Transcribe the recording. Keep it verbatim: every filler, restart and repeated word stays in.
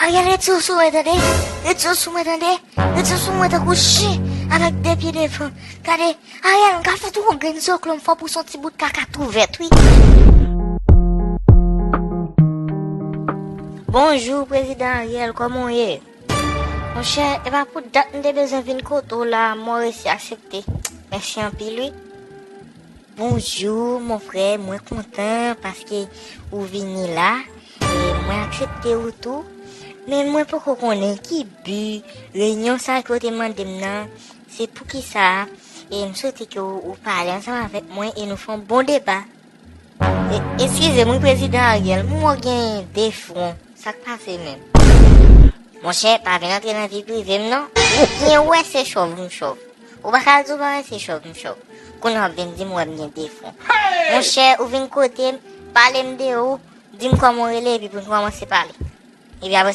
Ariel, retire w sou mwen, tande? Retire w sou mwen, tande? Retire w sou mwen tankou chen avèk de pye devan. Gade, Ariel, m ka fè tou yon grenn zòklò, m fè w pous yon ti bout kaka tou vèt, wi. Bonjou, Prezidan Ariel, kòman w ye? Monchè, e pa pou dat m te bezwen vin kote w la, mwen resi aksepte. Mèsi anpil, wi. Bonjou, mon frè, mwen kontan paske ou vini la. E mwen aksepte ou tou. Men mwen poko konnen ki bi reyinyon sa ke w te mande m nan. Se poukisa e m swete ke w, ou pale ansanm avèk mwen e nou fè yon bon deba. E, eskize m, wi, Prezidan Ariel, m wè w gen de fwon. Sa k pase menm? Monchè, pa vin antre nan vi prive m non. Ou byen wè se chòv m chòv. Ou pa ka di w pa wè se chòv m chòv. Kounye a w ap vin di m wè m gen de fwon. Monchè, ou vin kote m, pale m de ou, di m kòman w rele epi pou n kòmanse pale. Epi apre sa,